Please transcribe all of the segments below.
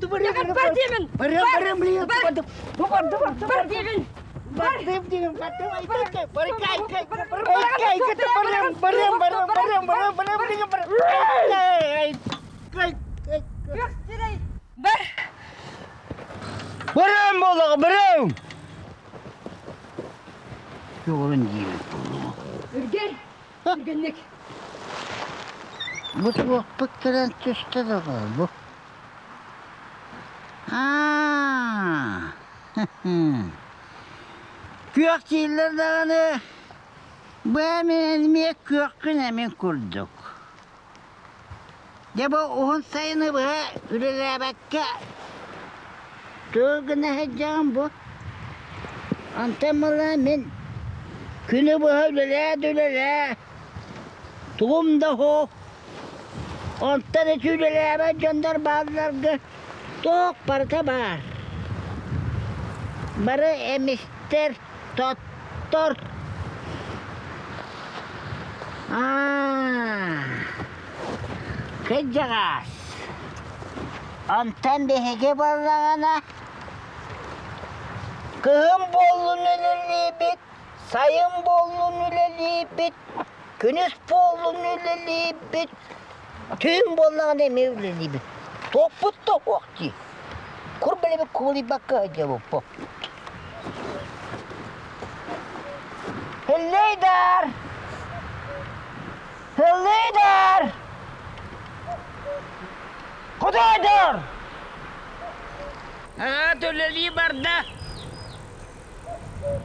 Бар диэмин! Бар! Бар диэбин! Күөх сирэй! Бар! Барыам буоллаҕа, барыам! Көҕөрөн диэбит буолуо. Үргэй! Түргэнник! Бу туохпут кэлэн түстэ доҕоор, бу. Аа, Күөх дииллэр даҕаны, бу эмин эмиэ күөххүн эмин курдук. Дьэ бу уһун сайыны быһа үлэлээбэккэ тугу гына сылдьаҕын бу? Онтон буолла мин күнү быһа үлэлээ да үлэлээ, тугум да суох. Онтон ити үлэлээбэт дьоннор баалларга туох барыта баар. Бары эмистэр, тоттор. Аа, кырдьаҕас. Онтон биһиги буоллаҕына кыһын буоллун үлэлиибит, сайын буоллун үлэлиибит, күнүс буоллун үлэлиибит, түүн буоллаҕына эмиэ үлэлиибит. Туохпут да суох дии. Кур бэлэбит кубулуйбакка сылдьабыппыт. Һыллыйдар! Һыллыйдар! Кудайдар! Аҕа төлөлүү барда.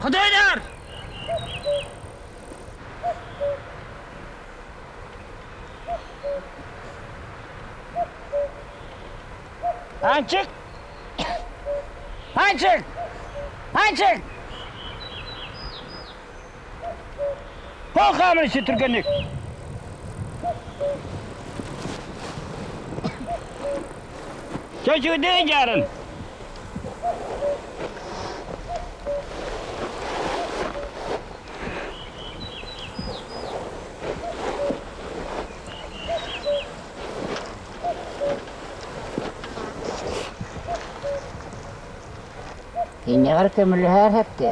Кудайдар! Аанчык! Аанчык! Аанчык! Пол хаамыр ичи түргэнник! Чөчүгүдэ дьаарын! Иннэҕэр көмөлөһөр хэпте.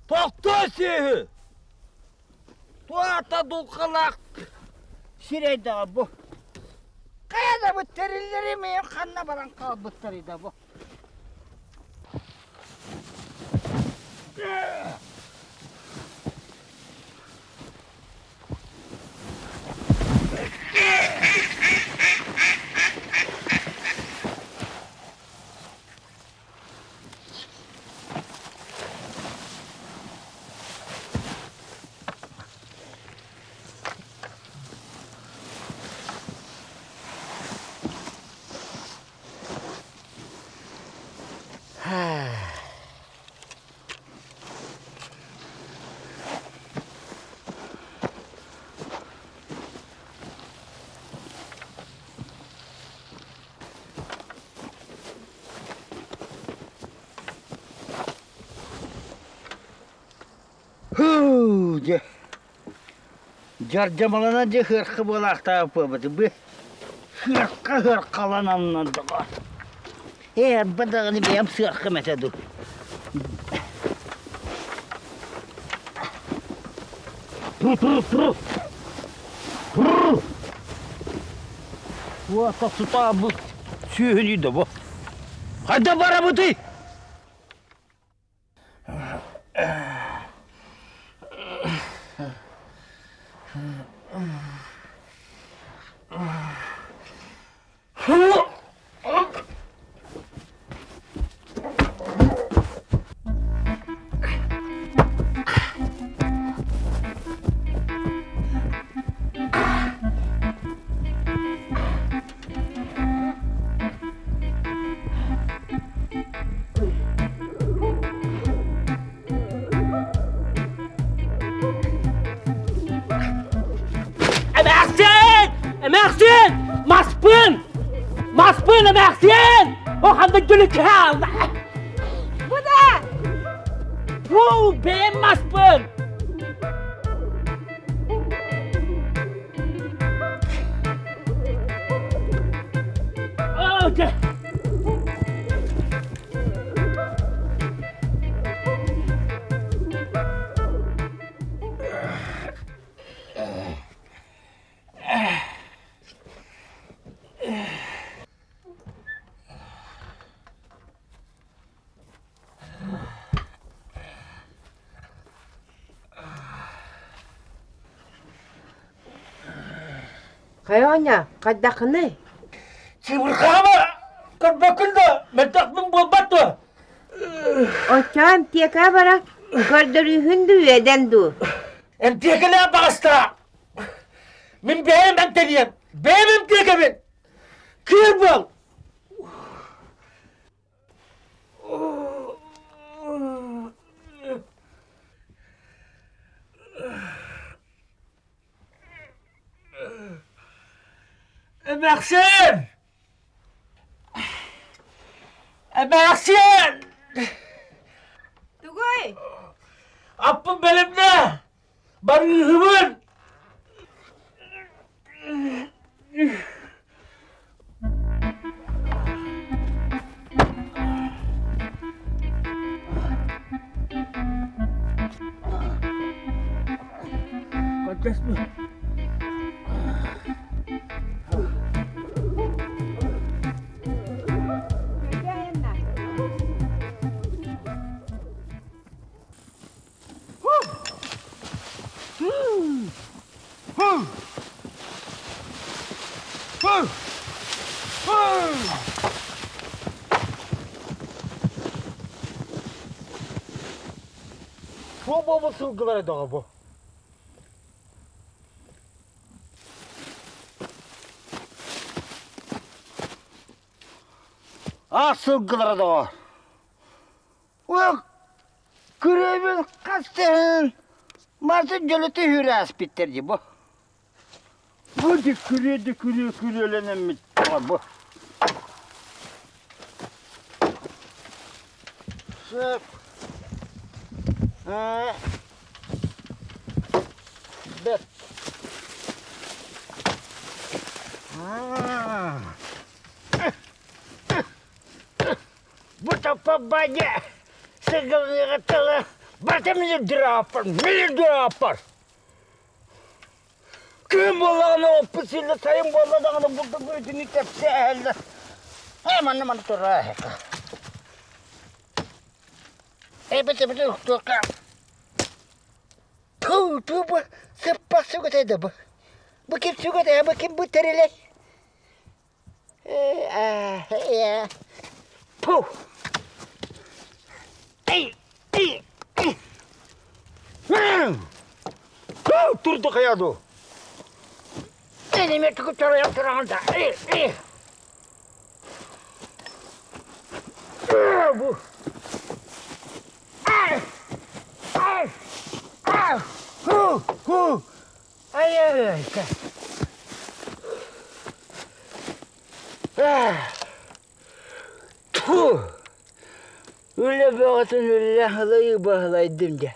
Тохтоо сүөһү! Туата дулҕалаах сирэйдэҕэ бу. Хайа да бу тэриллэри миин ханна баран хаалбыттарый да бу. Дьардьамалана дьэ сыарха буолаахтаабыппыт бу сыарха сыархалананнар доҕоор. Ээ арба даҕаны бэйэм сыархам этэ дуу. Уота сутаабыт сүөһүнүй да бу. Хайда барабытый? Эмээхсиэн! Эмээхсиэн! Маспын! Маспын эмээхсиэн! О ханна дьүлүкээл! Бу да! Бу бэйэм маспын! Оо, дьэ! Хайа оҕонньоор, хайдаххыный? Чыбырҕаама! Көрбөккүн да, мөлтөхпүн буолбат дуо? Оччоон тиэкэ бара, көрдөрүүһүн дуу, үөдэн дуу? Эмтиэкэлээх баҕастаа! Мин бэйэм эмтэниэм, бэйэм эмтиэкэбин! Кыыр буол! Эмээхсин! Эмээхсин! Тугуй? Аппын бэлэмнээ! Барыыһыбын! Көрдөспүт. Бу бу бу сылгылара доҕо бу. А сылгылара доҕо. Күрүөбүн хас тэһин матын дьөлөтө үүрэ ааспыттар дии бу. Бу ди күрүө ди күрүө күрүөлэнэммит бу. Сөп. Бэт. Бу таппабаня сыгылыга тылы бата милдрааппар, милдрааппар. Күн буоллаҕына оппут силлэ сайын буолла даҕаны булду бүтүнү тэпсээһэллэр. Ээ манна манна тураа Эбит эбит ухтуока. Ту ту бу сыппах сүгэтэ да бу. Бу ким сүгэтэ бу ким бу тэрилэй? Пу! Турду хайа дуу? Энеме тугу чоройон тураҕын да? Бу. Ху, ху. Ай-ай-ай. Тьфу! Үлэ бөҕөтүн үлэ ылайыы баһылайдым дьэ.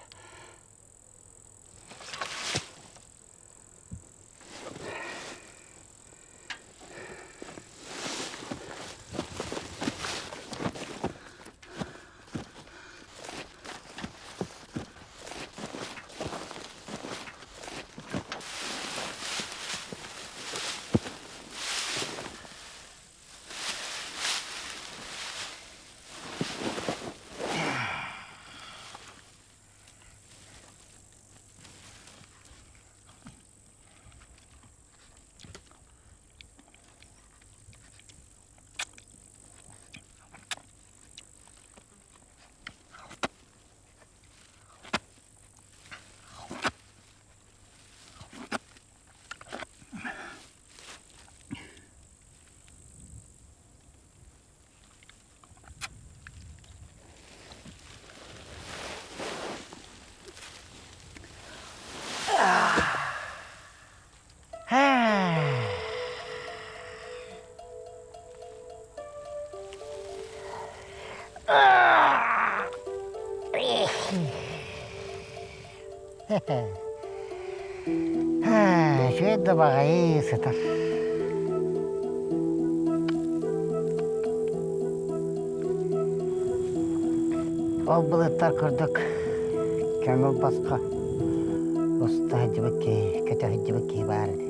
Үчүгэй да баҕайы сытар. Ол былыттар курдук көҥүл босхо уста сылдьыбыт киһи, көтө сылдьыбыт киһи баар этэ.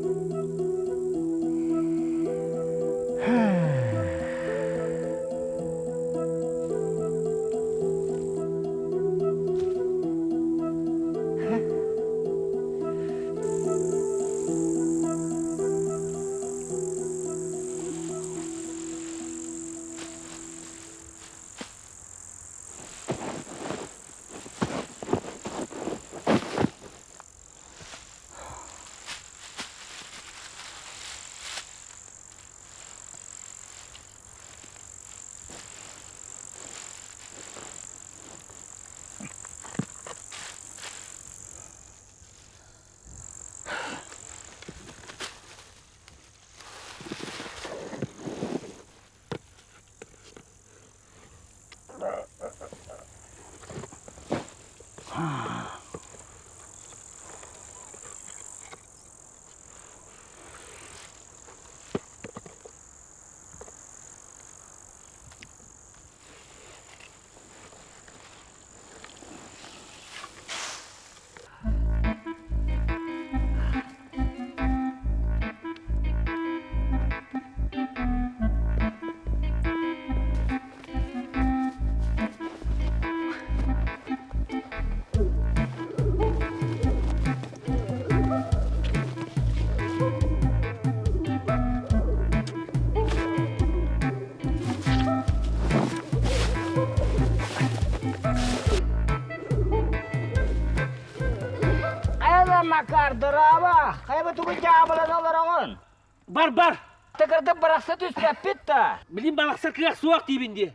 Хайа Макар, дорообо! Хайа тугу дьаабылана олороҕун? Бар, бар! Тыкырдык бырахса түспэппит да. Билин балахса кыах суох диибин дии.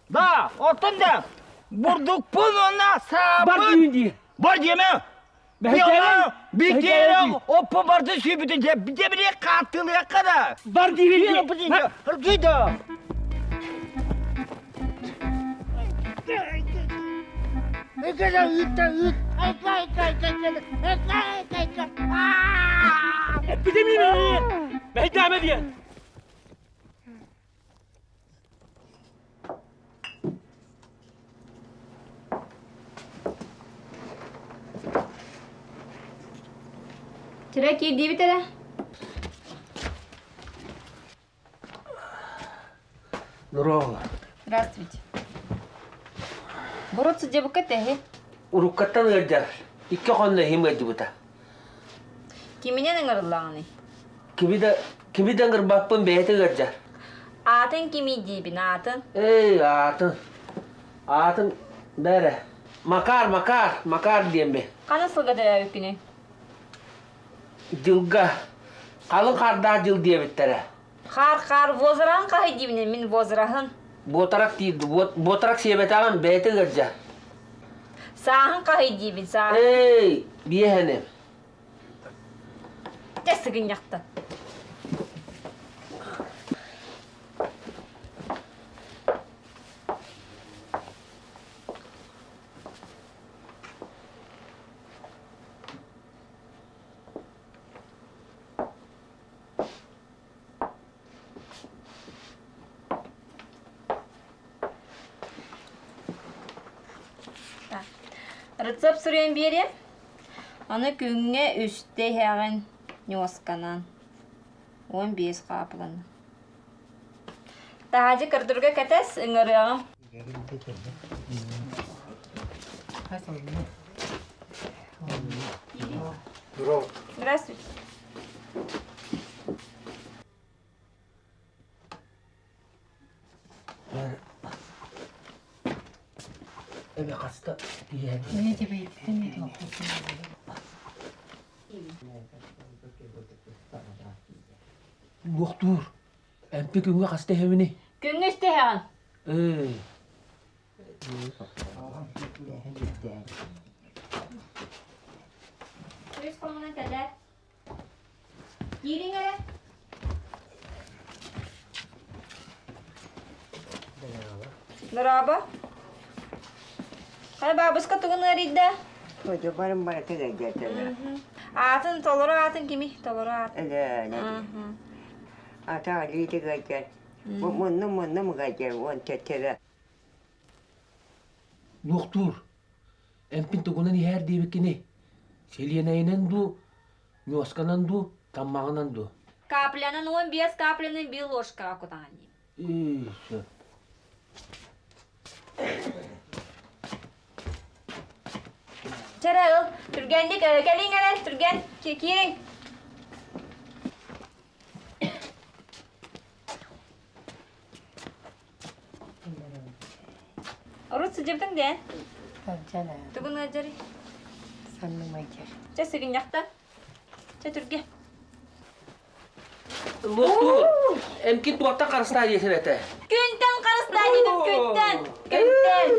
Да, оттон да бурдукпун уонна саабын. Бар диибин дии. Бар диэмэ. Битиэрэ оппу барды сүүбүтүн дьэ били хааттылыахха да. Бар диибин дии. Ыргыйда. Ыкка ыытта ыыт. Айка айка айка айка айка айка. Эпидемия! Мэйдээме диэн. Тирэ киирдиибит эрэ. Здорово. Здравствуйте. Бурут сылдьыбыкка тэһи. Уруккаттан ыалдьар. Икки хонно иһим ыалдьыбыта. Киминэн ыҥырыллаҕыный? Кими да кими да ыҥырбаппын бэйэтэ ыалдьар. Аатын кимий диибин, аатын? Эй, аатын. Аатын бэрэ. Макар, Макар, Макар диэмби. Хана сылга төрөөбүккүнүй? Дьылга. Халыҥ хаардаах дьыл диэбиттэрэ. Хаар-хаар возраһын хаһый диибинэ мин возраһын. Буотарак диир, буотарак сиэбэтэҕин бэйэтэ ыалдьар. Сааһын хаһый диибин, сааһын. Эй, биэһэни. Дьэ сыгынньахта. Рецепт суруйан биэриэм. Аны күҥҥэ үстэ иһэҕин ньуосканан. 15 хаапыланы. Таһаадьы көрдөргө кэтэс, ыҥырыаҕым. Здравствуйте. Эбэ хаста тиийэн. Луохтуур. Эмпи күҥҥэ хаста иһэбиний? Күҥҥэ үстэ иһэҕин. Ээ. Үс хонугунан кэлээр. Киириҥ эрэ. Дорообо. Хайа баабыска тугун ыарыйда? Хотя барым барыта гайдатана. Аатын толору аатын кими? Толору аат. Өлөөнө. Ата алиити гайдар. Мунну муннум гайдар он теттере. Луохтуур, эмпин тугунан иһээр диэбиккиний? Сэлиэнэйинэн дуу, ньуосканан дуу, таммаҕынан дуу? Каплянан 15 каплянан биир ложкаҕа кутаҕын дии. Сөп. Чэрэ ыл, түргэнник кэлиҥ эрэ, түргэн, киириҥ. Урут сылдьыбытыҥ диэн? Сылдьан Тугун ыалдьарый? Санным ыалдьар. Чэ сыгынньахта. Чэ түргэ. Луохтуур, эмкин туохтан харыстаа диэтин этэ? Күнтэн харыстаа диэтим, күнтэн! Күнтэн!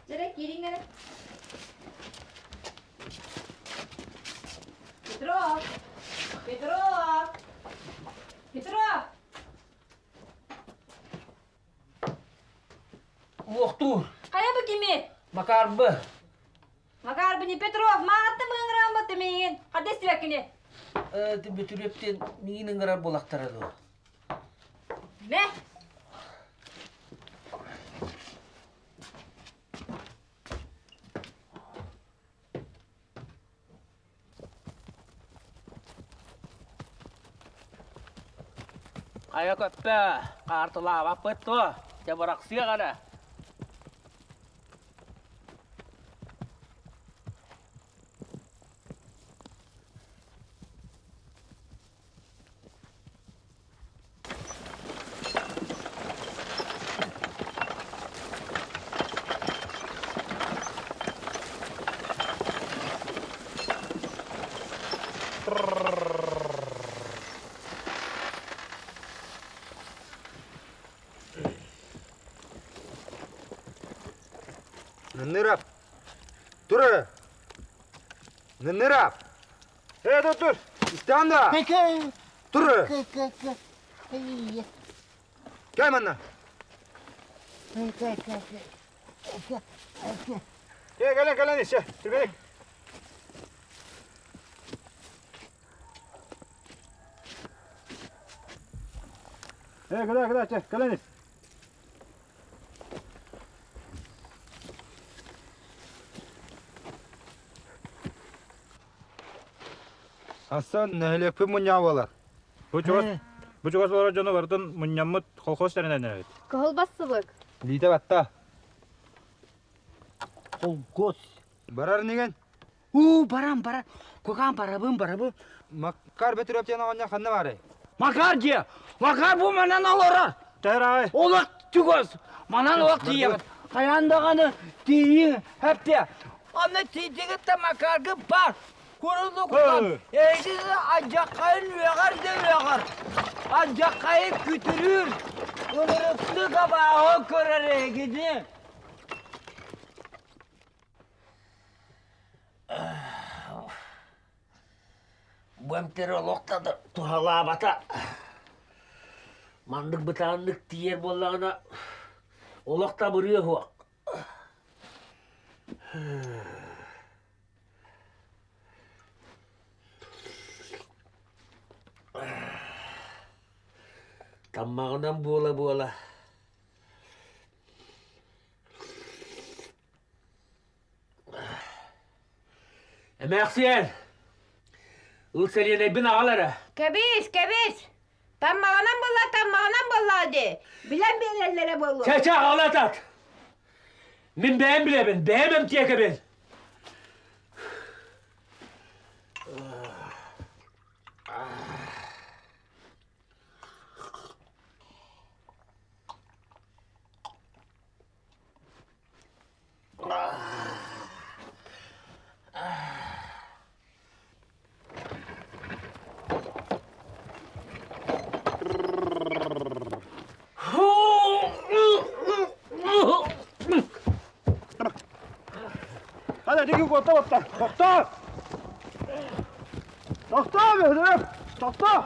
Дьэрэ, киириҥ эрэ. Петров! Петров! Петров! Луохтуур. Хайа бу кими? Макарбы. Макарбы не Петров, мааттым ыҥыраммыт миигин. Хадда истибэккини? Э, Бөтүрүөптен миигин ыҥырар буолахтара дуо? Мэ! Хайа көппө, хаартылаабаппыт дуо? Дьэ бырахсыах эрэ. Нынырап. Тур эрэ. Нынырап. Э, тур, тур. Истэҕин да? Тур! Кэл манна. Кэл, кэлэн, кэлэн иссе. Түргэнник. Э, кэлэ, кэлэ, чэ, кэлэн ис. Асан нэһилиэкпит мунньаҕа буолар. Бу чугас бу чугас олорор дьону барытын мунньаммыт колхоз тэринэн эбит. Кыһыл бассыбык. Лиитэ батта. Колхоз. Барар инигин? Уу, баран, баран. Кукаан барабын, барабын. Макар Бөтүрөп диэн оҕонньор ханна баарый? Макар диэ. Макар бу манан олорор. Тэһэр Олох чугас. Манан олох тиийэҕит. Хайаан даҕаны тиийиҥ хэптиэ. Онно тиийдигит да Макаргы бар. Курулу кутан, эйгини алдьархайын үөҕэр да үөҕэр, алдьархайы күтүрүүр, ынырыктык абааһы көрөр эһигини. Бу эмтэр олох да туһалаабата. Маннык бытааннык тиийэр буоллаҕына, олох да абырыа суох. Таммаҕынан буола-буола Эмээхсиэн, ыл сэлиэнэйбин аҕал эрэ. Кэбис, кэбис! Таммаҕынан буолла, таммаҕынан буолла дии. Билэн биэрэллэрэ буолуо. Чэ, чэ, аҕала атат. Мин бэйэм билэбин, бэйэм эмтиэкэбин. Hadi dikik otta otta. Tohtar! Tohtar be! Tohtar!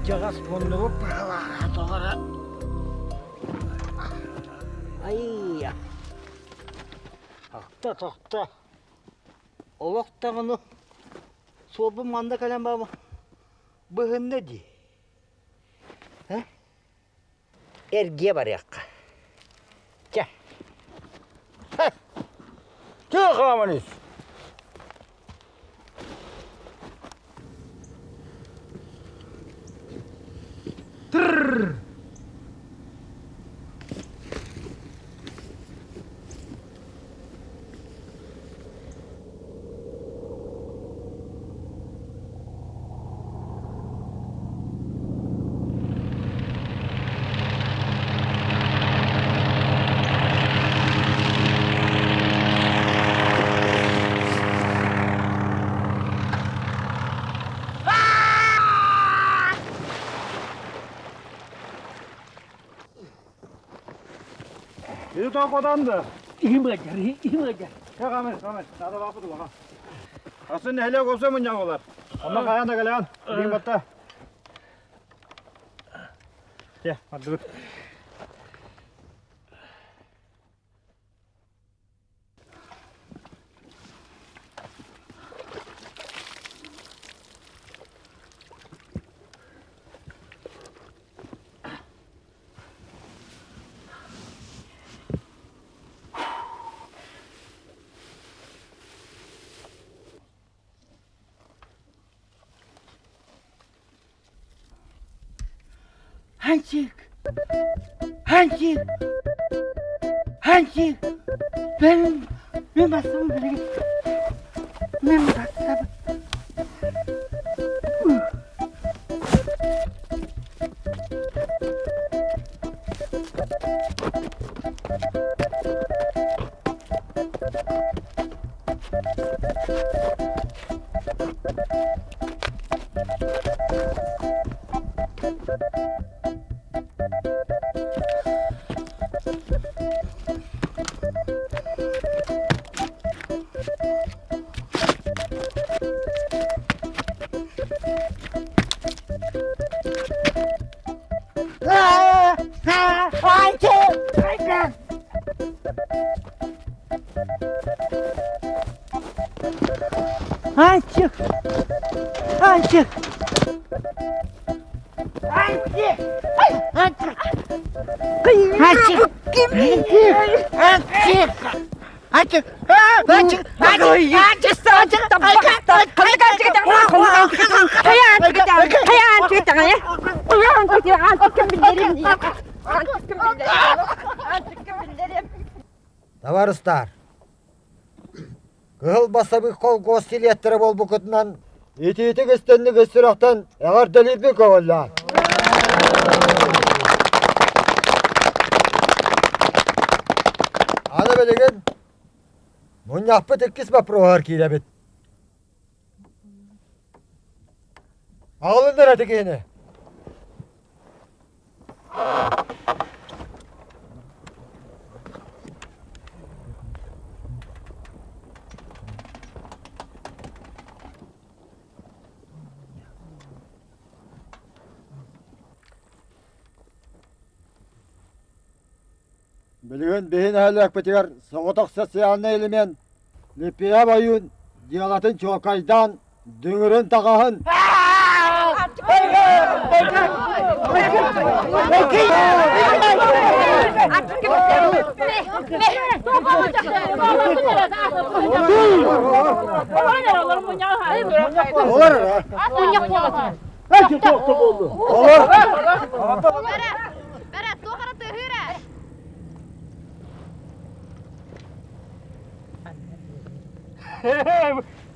Кырдьаҕас муннубут быһалааҕа тоҕоро. Айя. Тохто, тохто. Олох даҕаны суолбун манна кэлэн баама быһынна дии. Эргиэ барыахха. Чэ. Тыа хааман ис. Тырр! Ити тоқодан да. Иһим ыалдьар, иһим ыалдьар. Камер, камер. Надо бапы дулаға. Асын нәһилек olsa муньяк олар. Онно хайан да кэлээн. Билин батта. Те, ардыбыт. Ханчик! Ханчик! Ханчик! Мен, мен бастым билигин. Мен бастым. Анчик! Анчик! Анчик! Анчик! Анчик! Анчик! Анчик! Анчик! Табаарыстар, кыһыл бассабык холкуос силиэттэрэ буолбуккутунан итиитик истэнник ис сүрэхтэн эҕэрдэлиирбин көҥүллээн. Аны билигин мунньахпыт иккис боппуруоһугар киирэбит. Аҕалыннар ити киһини. Билигин биһи нэһилиэкпитигэр соҕотох социальнай элемент Липпиэп ойуун дьыалатын чуолкайдаан дүҥүрүн таҕаһын Олор Олор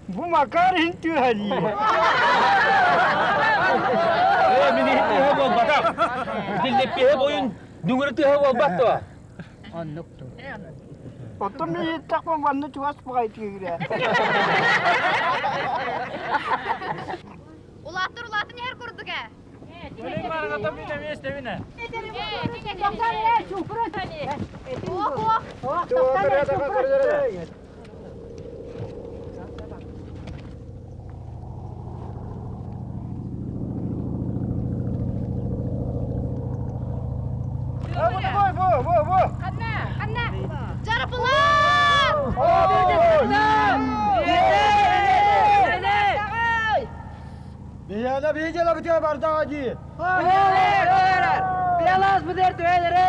Бу Макар иһин түһэлии. Ээ, мин иһин тыаһа буолбатах. Диллиппиһэ бойун дүҥүрү тыаһа буолбат дуо? Оннук ту. Оттон мин иһиттэхпин манна чугас баҕайы тиигирэ. Улааттар улаатын иһэр курдук ээ. Биһиэнэ биһиги бардаҕа дии. Белас быдыр түһэлэрэ!